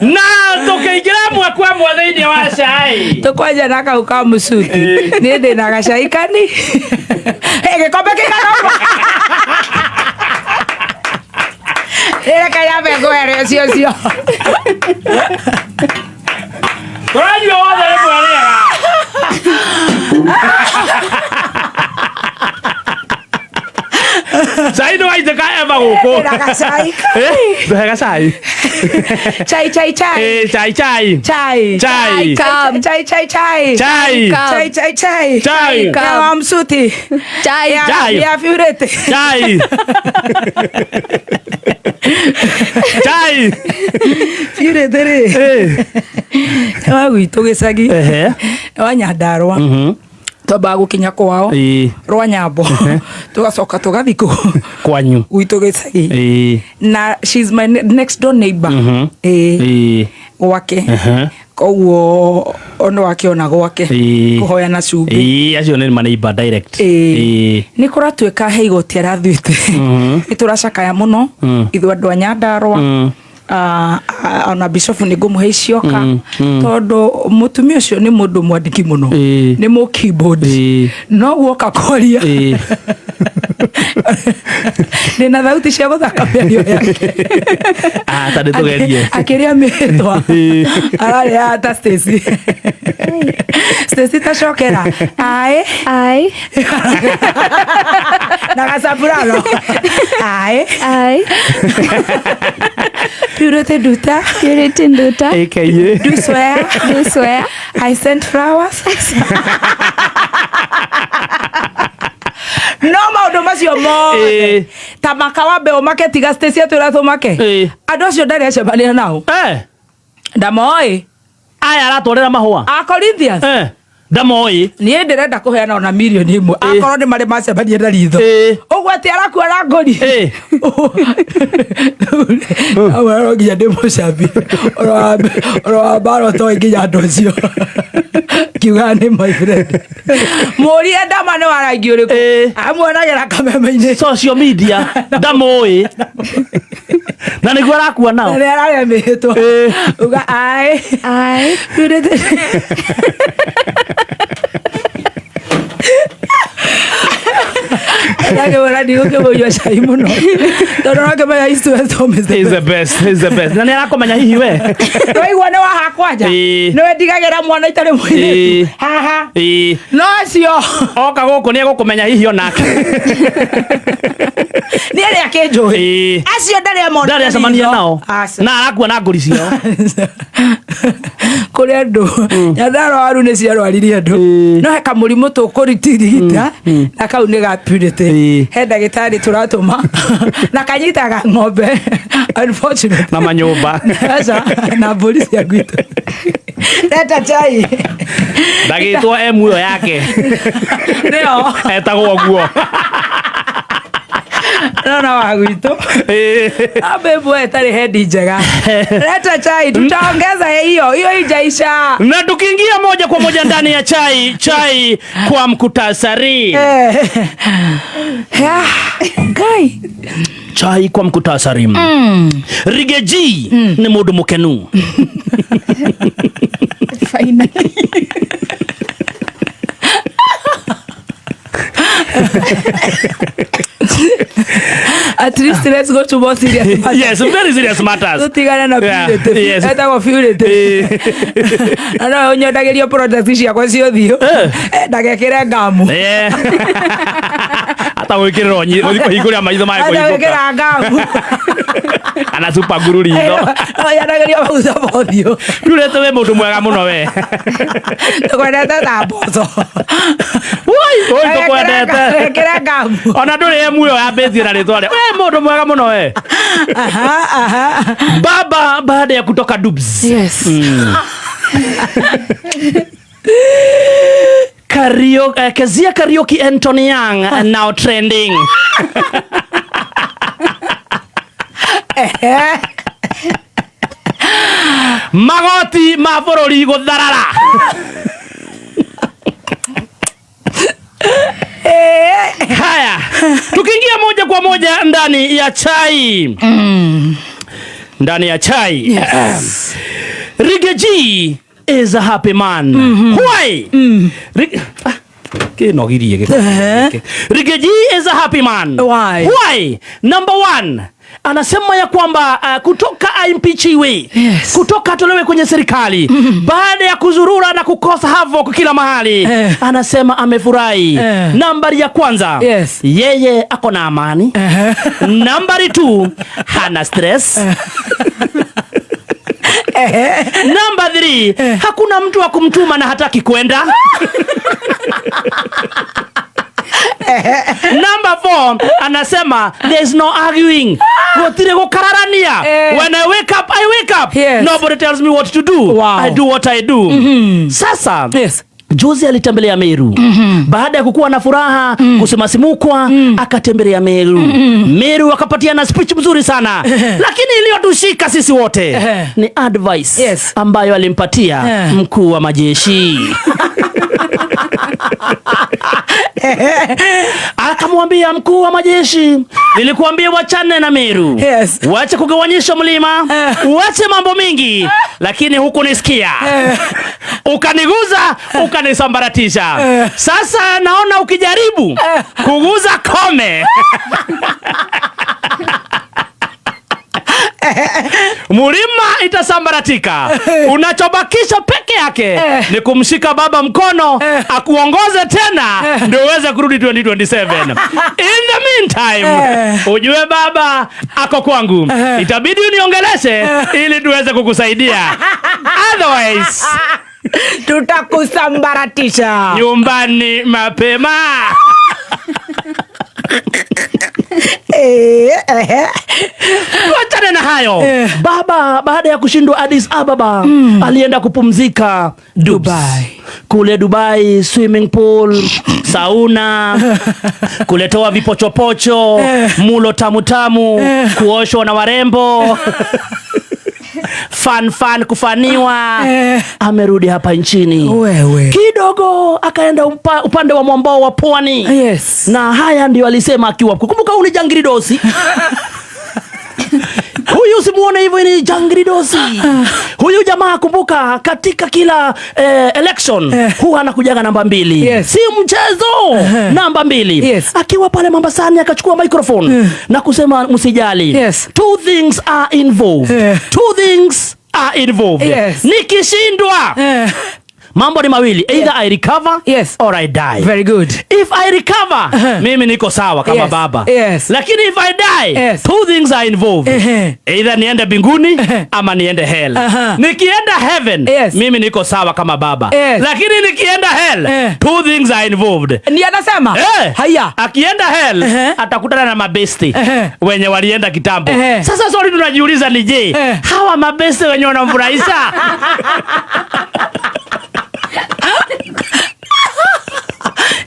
Na tũkĩingĩra ĩmwe kwa ĩmwe thĩinĩ wa cai. Tũkwanja na kau ka mũcuki. Niĩ ndĩ na gacai kani. Hey, gĩkombe kĩigana ũguo. Reke nyambe ngũhere ũcio ũcio. Tũranyua wothe rĩmwe rĩega. Cai nĩ waitĩka ema gũkũ. Ndĩ na gacai. Ndũhe gacai. Chai chai chai. Eh, chai chai. Chai. Chai. Chai chai chai chai. Chai. Chai chai chai. Chai. Ya wa msuti. Chai. Ya Chai. ya Purity. Chai. Chai. Purity rĩ. Eh. Nĩ wa gwitũ gĩcagi. Ehe. Nĩ wa Nyandarũa. Twambaga gũkinya kwao. Ĩĩ. Rwa Nyambo. Tũgacoka tũgathiĩ kũ Kwanyu. gwitũ gĩcagi. Ĩĩ. Na she's my next door neighbor. Ĩĩ. Ĩĩ. Gwake. Ehe. Koguo ona wakĩona gwake. Ĩĩ. Kũhoya na cumbĩ. Ĩĩ, acio nĩ maneighbor direct. Ĩĩ. Ĩĩ. Nä kå ratuä ka he igoti arathuĩte nä tå racakaya må no ithuĩ andå a Nyandarũa. Ona bishofu nä ngå må he icioka tondå må tumia å cio nä må ndå mwandĩki må no. Ĩĩ. Nä må keyboard. Ĩĩ. No guoka kwaria Ĩĩ. ndä na thauti cia gå thaka mä ario yake. Ah, ta nĩtũgerie. Akĩrĩa mĩtwa ararĩa ta Stacy Stacy tacokera aĩ Ai. Na gacapurano aĩ. Ai. Purity Nduta. Purity Nduta. AKA. Do swear. Do swear. I sent flowers. No maũndũ macio mothe Ĩĩ. ta maka wambe ũmake tiga Stacy atwĩra tũmake. Ĩĩ. Andũ acio ndarĩ acemania nao. Eh. Ndamoĩ. Aya aratwarĩra mahũa. A Corinthians. Eh. Ndamoĩ. Niĩ ndĩrenda kũheana ona mirioni 1 Ĩĩ. akorwo nĩ marĩ macemania na ritho. Ĩĩ. Ũguo atĩ arakua na ngũri. Ĩĩ. Amwe no nginya ndĩmũcambie oro wa mbara ũtoĩ nginya andũ acio kiuga nĩ my friend mũrie ndama nĩ wa rangi ũrĩkũ. Ĩĩ. Amuonagĩra kameme-inĩ. Social media ndamoĩ. Na nĩguo arakua nao. Nĩ ararĩa mĩhĩtwa. Ĩĩ. Uga aĩ. Ai. Purity. Ndakĩmwĩra ndigũkĩmũnyua cai mũno tondũ ũrakĩmenya East West Home is the He's the best, he's the best. Na nĩ arakũmenya hihi we. Waigua nĩ waha kwanja. Ĩĩ. Nĩwe ndigagĩra mwana itarĩ mũirĩtu Ĩĩ. haha. Ĩĩ. No acio Oka gũkũ nĩ egũkũmenya hihi onake. Nĩ arĩa akĩnjũĩ. Ĩĩ. Acio ndarĩ amona. Ndarĩ acemania nao. Aca. Na arakua na ngũri ciao. Kũrĩ andũ Nyandarũa waru nĩ ciarwaririe andũ. Ĩĩ. No he kamũrimũ tũkũritirigita na kau nĩ ga Purity. Ĩĩ. He ndagĩtarĩ tũratũma na kanyitaga ng'ombe unfortunately. Na manyũmba. Aca, na mbũri cia gwitũ. Leta chai. Ndagĩtwo emu ĩyo yake. Nĩyo. Etagwo guo. Nona wa gwitũ. Ĩĩ. Ambe ĩmwe ĩtarĩ hendi njega. Leta chai tutaongeza hiyo hiyo ijaisha. Na tukiingia moja kwa moja ndani ya chai, chai kwa mkutasari. Eh. Yeah. Guy. Chai kwa mkutasari. Rigeji nĩ mũndũ mũkenu. Finally. At least let's go to more serious matters. Yes, very serious matters. Tũtigane na Yeah, Purity. yes. Etagwo Purity. Na no ũnyendagĩrio products ciakwa cia ũthiũ. Eh. Eh, ndagekĩre ngamu. Eh. Ata gwĩkĩrĩrwo ũthiĩ kũhingũrĩra maitho mage Ata kũhingũka. gwĩkĩra ngamu. Kana super glue ritho. No nyendagĩrio maguta ma ũthiũ. Purity wĩ mũndũ mwega mũno we. Tũkwendete ta mboco. Woi, woi tũkwendete. Ndagekĩre ngamu. Ona ndũrĩ emu ĩyo yambĩtie na rĩtwa rĩa. We mũndũ mwega mũno we. Aha, aha. Baba baada ya kutoka Dubs. Yes. Kezia Kariuki and Tony Young are now trending. Magoti ma bũrũri gũtharara. Haya, tukiingia moja kwa moja ndani ya chai. Ndani ya chai. Yes. Riggy G is a happy man. Why? Ah, kĩnogirie gĩko. Riggy G is a happy man. Why? Why? Number one, anasema ya kwamba kutoka aimpeachiwe, kutoka atolewe kwenye serikali baada ya kuzurura na kukosa havoc kila mahali, anasema amefurahi. Nambari ya kwanza, yeye ako na amani. Nambari 2, hana stress. Namba 3, hakuna mtu wa kumtuma na hataki kwenda. Number 4, anasema there is no arguing. Gutire gukararania. When I wake up, I wake up. Nobody tells me what to do. I do what I do. Sasa, juzi alitembelea Meru. Baada ya kukuwa na furaha, kusimasimukwa, akatembelea Meru. Meru akapatiana speech mzuri sana. Lakini iliyotushika sisi wote ni advice ambayo alimpatia mkuu wa majeshi. Akamwambia mkuu wa majeshi, nilikuambia wachane na Meru. Wache kugawanyisha mlima, wache mambo mingi, lakini hukunisikia. Ukaniguza, ukanisambaratisha. Sasa naona ukijaribu kuguza kome, mlima itasambaratika. Unachobakisha peke yake ni kumshika baba mkono, akuongoze tena, ndio uweze kurudi 2027. In the meantime, ujue baba ako kwangu. Itabidi uniongeleshe ili tuweze kukusaidia. Otherwise tutakusambaratisha. Nyumbani mapema. Tuachane na hayo. Baba baada ya kushindwa Addis Ababa, alienda kupumzika Dubai. Kule Dubai, swimming pool, sauna, kuletoa vipochopocho, mulo tamu tamu, kuoshwa na warembo. Fun fun kufaniwa. Amerudi hapa nchini. Wewe. Kidogo akaenda upande wa mwambao wa pwani. Na haya ndio alisema akiwa. Kumbuka huyu ni jangiri dosi. Huyu usimuone hivyo ni jangiri dosi. Huyu jamaa kumbuka katika kila election huwa anakujaga namba 2. Si mchezo. Namba 2. Akiwa pale Mombasani akachukua microphone na kusema msijali. Two things are involved. Two things are involved. Nikishindwa, mambo ni mawili. Either I recover or I die. Very good. If I recover, mimi niko sawa kama baba. Lakini if I die, two things are involved. Either niende mbinguni ama niende hell. Nikienda heaven, mimi niko sawa kama baba. Lakini nikienda hell, two things are involved. Ni anasema? Haya. Akienda hell, atakutana na mabesti wenye walienda kitambo. Sasa swali tunajiuliza ni je, hawa mabesti wenye wanamfurahisha?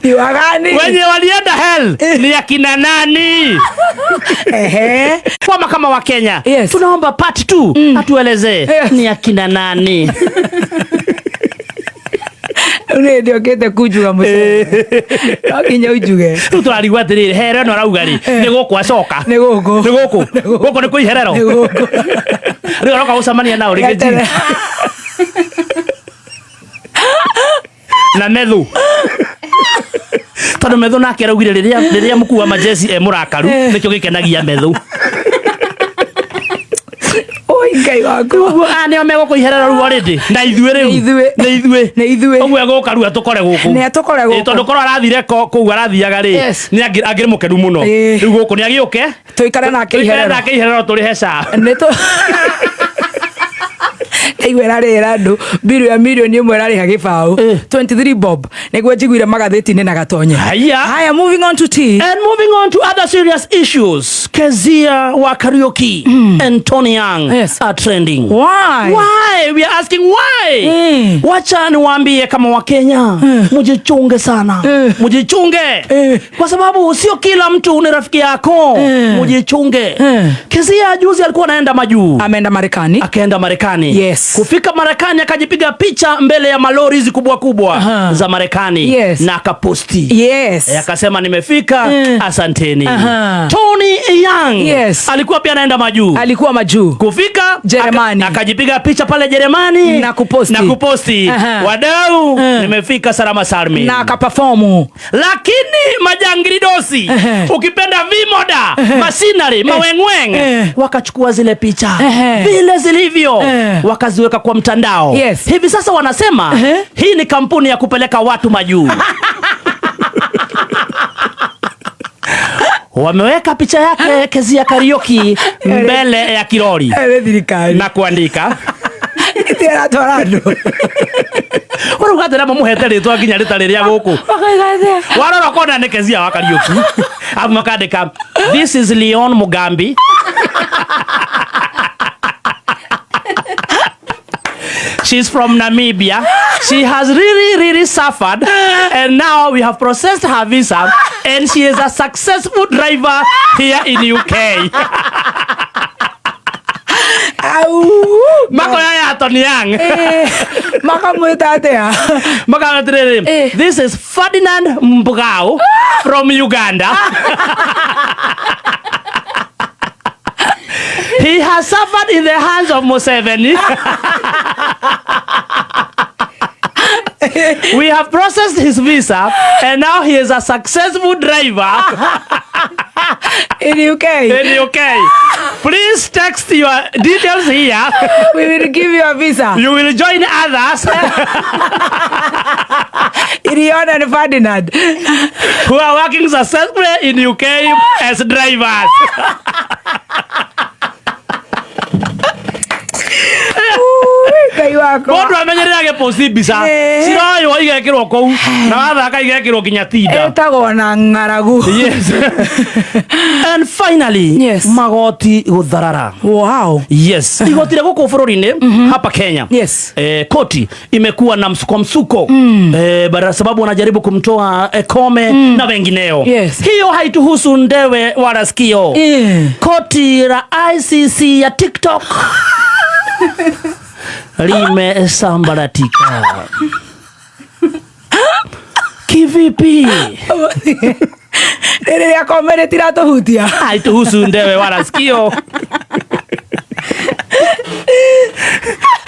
Ni wagani? Wenye walienda hell ni akina nani? Kama kama wa Kenya, tunaomba part 2 atuelezee ni akina nani. Ule ndio kete kujuga mucere. No nginya ujuge. Rĩu tũrarigwo atĩrĩrĩ, hero ĩno arauga rĩ, nĩ gũkũ acoka. Nĩ gũkũ. Nĩ gũkũ. Gũkũ nĩ kwĩ iherero. Nĩ gũkũ. Rĩu aroka gũcemania nao rĩngĩ. Gatere. Na Methu. Tondũ Methu nake araugire rĩrĩa mkuu wa majeshi e mũrakaru, nĩkĩo gĩkenagia Methu. Oi, Ngai waku. Ũguo, nĩo megũkũ iherero rĩu already. Na ithuĩ rĩu. Nĩ ithuĩ. Nĩ ithuĩ. Nĩ ithuĩ. Ũguo egũka rĩu atũkore gũkũ. Nĩ atũkore gũkũ. Ĩ, tondũ korwo arathire kũu arathiaga rĩ, nĩ angĩrĩ mũkenu mũno. Rĩu gũkũ nĩ agĩũke. Tũikare nake Tũikare iherero. nake iherero tũrĩhe SHA. Nĩ tũ- Ndaigua ĩrarĩhĩra andũ mbiru ya mirioni ĩmwe ĩrarĩha gĩbaũ. 23 bob. Nĩguo njiguire magathĩti-inĩ na Gatonye. Haya. Haya, moving on to tea. And moving on to other serious issues, Kezia wa Kariuki and Tony Young are trending. Why? Why? We are asking why. Wacha niwaambie kama wa Kenya, mjichunge sana. Mjichunge. Kwa sababu sio kila mtu ni rafiki yako. Mjichunge. Kezia juzi alikuwa anaenda majuu. Ameenda Marekani. Akaenda Marekani. Kufika Marekani akajipiga picha mbele ya malori hizi kubwa kubwa za Marekani na akaposti. Akasema nimefika, asanteni. Tony Young alikuwa pia anaenda majuu. Alikuwa majuu. Kufika Jerumani. Akajipiga picha pale Jerumani Na kuposti. na kuposti. Wadau, nimefika salama salmin. Na akaperform. Lakini majangiridosi, ukipenda vimoda, masinari, mawengweng, wakachukua zile picha vile zilivyo, wakaziweka kwa mtandao. Hivi sasa wanasema hii ni kampuni ya kupeleka watu majuu. Wameweka picha yake Kezia Kariuki mbele ya kirori Thirikari. Na kuandika Itiratwara andũ. Ũrauga atĩ mamũhete rĩtwa nginya rĩtarĩ rĩa gũkũ. Makauga atĩa? Warora ũkona nĩ Kezia wa Kariuki, alafu makandĩka, "This is Leon Mugambi. She's from Namibia. She has really, really suffered, and now we have processed her visa, and she is a successful driver here in UK." Au. Makoya ya Tony Young. Makamwĩta atĩa? Makauga atĩrĩrĩ, "This is Ferdinand Mbugao from Uganda. He has suffered in the hands of Museveni. We have processed his visa, and now he is a successful driver In UK. In UK. Please text your details here. We will give you a visa. You will join others Leon and Ferdinand who are working successfully in UK as drivers." Ngai wakwa. Mũndũ amenyerere agĩposti mbica ciroywo igekĩrwo kũu na wathaka igekĩrwo nginya tinda. Ĩtagwo na ng'aragu. Yes. And finally, magoti gũtharara. Yes, igoti rĩa gũkũ bũrũri-inĩ hapa Kenya, koti imekuwa na msuko msuko, bara sababu wanajaribu kumtoa Koome na wengineo. Hiyo haituhusu ndewe wala sikio. Koti la ICC ya TikTok limesambaratika. Kivipi? Rĩrĩ rĩa Koome rĩtiratũhutia. Haituhusu ndewe wala sikio.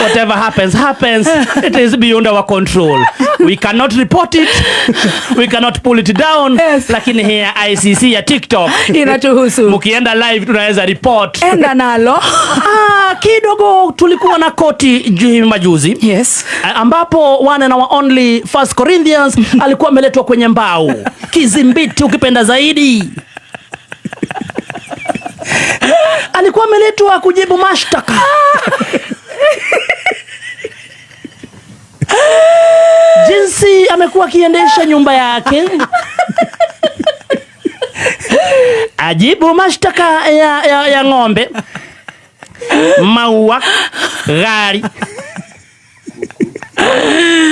Whatever happens, happens. It is beyond our control. We cannot report it. We cannot pull it down. Lakini here ICC ya TikTok Inatuhusu. Mukienda live tunaweza report. Enda nalo. Ah, kidogo tulikuwa na koti majuzi. Ambapo one and our only First Corinthians alikuwa ameletwa kwenye mbao. Kizimbiti ukipenda zaidi. Alikuwa ameletwa kujibu mashtaka. Jinsi amekuwa akiendesha nyumba yake. Ajibu mashtaka ya ng'ombe, maua, gari,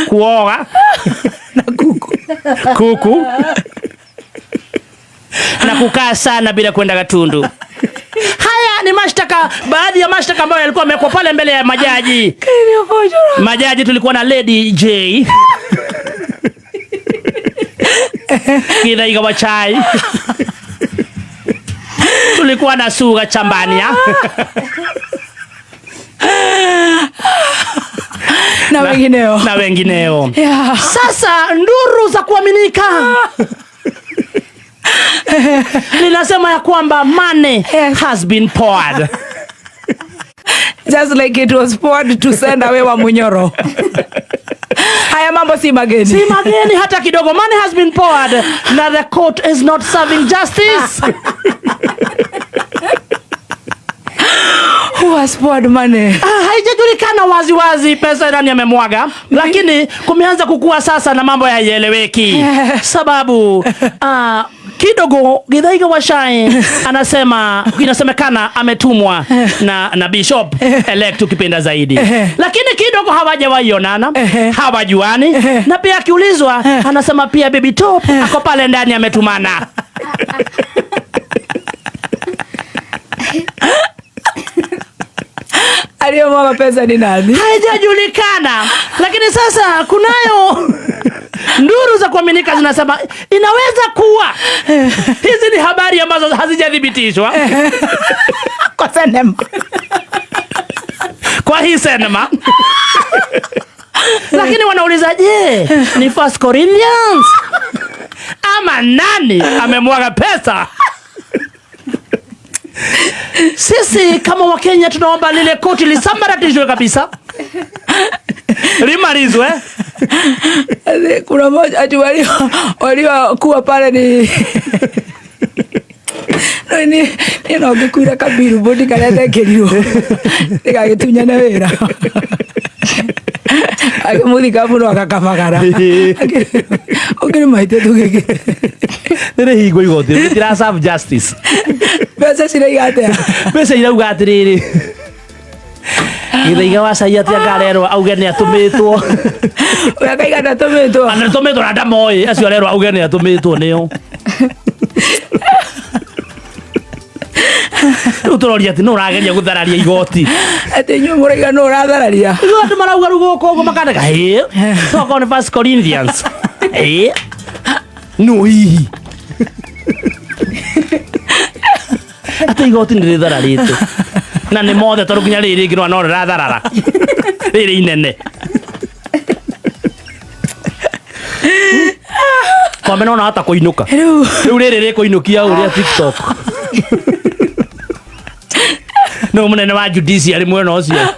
kuoga na kuku. Kuku na kukaa sana bila kwenda Gatundu. Haya ni mashtaka, baadhi ya mashtaka ambayo yalikuwa yamewekwa pale mbele ya majaji. Majaji tulikuwa na Lady J. Githaiga wa chai. Tulikuwa na Suga Chambania. Na wengineo. Na wengineo. Sasa nduru za kuaminika linasema ya kwamba money has been poured. Just like it was poured to send away wa Munyoro. Haya mambo si mageni. Si mageni hata kidogo. Money has been poured. Now the court is not serving justice. Who has poured money? Haijajulikana wazi wazi pesa nani amemwaga, lakini kumeanza kukua sasa na mambo haieleweki. Sababu, kidogo Githaiga wa Chai anasema inasemekana ametumwa na Bishop elect ukipenda zaidi. Lakini kidogo hawajawaionana, hawajuani, na pia akiulizwa anasema pia Baby Top ako pale ndani ametumana. Aliyemwaga pesa ni nani? Haijajulikana, lakini sasa kunayo nduru za kuaminika zinasema inaweza kuwa hizi ni habari ambazo hazijathibitishwa Kwa sinema. Kwa hii sinema, lakini wanauliza, je, ni First Corinthians ama nani amemwaga pesa? Sisi kama Wakenya tunaomba lile koti lisambaratishwe kabisa, limalizwe. Kuna moja ati waliokuwa pale ni no ni ni no ngĩkuire kabirubũndi karĩa ndekĩrirwo ndigagĩtunyane wĩra akĩmũthika mũno akakamagara ũkĩrĩ maitĩ tũgĩkĩ. Nĩrĩhingwo igoti rĩtira serve justice. Mbeca ciraiga atĩa? Mbeca irauga atĩrĩrĩ, Gĩthaiga wa cai atĩ angarerwo auge nĩ atũmĩtwo. Ũrĩa akaiga ndatũmĩtwo. Ana tũmĩtwo na ndamoĩ acio arerwo auge nĩ atũmĩtwo nĩo. Rĩu tũroria atĩ nũ ũrageria gũthararia igoti? Atĩ inyuĩ mũraiga nũ ũrathararia? Rĩu andũ marauga rĩu gũkũ ũguo makandĩka ĩ tokorwo nĩ First Corinthians ĩ nũ hihi atĩ igoti nĩ rĩthararĩte na nĩ mothe tondũ nginya rĩrĩ rĩngĩ no rĩratharara rĩrĩ inene kwambe no nahota kũinũka. Rĩu Rĩu rĩrĩ rĩkũinũkia ũrĩa TikTok no mũnene wa judiciary mwena ũcio.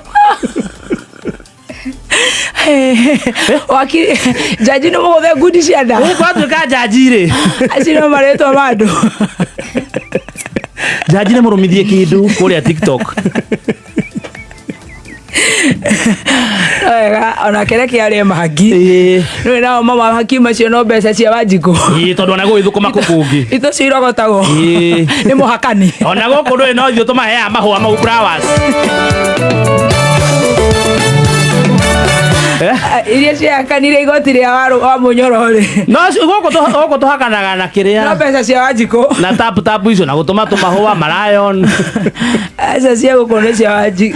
Wakiri jaji nĩ mũgũthe ngundi cia nda. Gwatuĩka jaji rĩ, acio no marĩtwa ma andũ. Jaji nĩ mũrũmithie kĩndũ kũrĩa TikTok. Wega onake reke arĩe mahangi. Nĩwe nao mamahaki macio no mbeca cia Wanjikũ. Ĩĩ, tondũ ona gũgĩthũkũma kũ kũngĩ. Ito cio irogotagwo nĩ mũhakani. Ona gũkũ ndũĩ no ithuĩ tũmaheaga mahũa mau, flowers. Eh? Iria ciakanire igoti rĩa wa mũnyoro rĩ. No gũkũ tũhakanaga na no kĩrĩa mbeca cia Wanjikũ. Na tap tap icio na gũtũma tũmahũa marayon. Aca cia gũkũ nĩ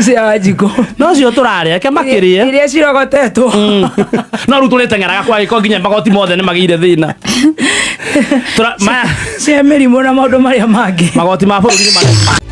cia Wanjikũ. No cio tũrarĩa ke makĩrĩe. Iria cirogotetwo. No rĩu tũrĩteng'eraga kwa gĩko nginya magoti mothe nĩ magĩire thĩna. Maya cia mĩrimũ na maũndũ marĩa mangĩ. Magoti ma bũrũri nĩ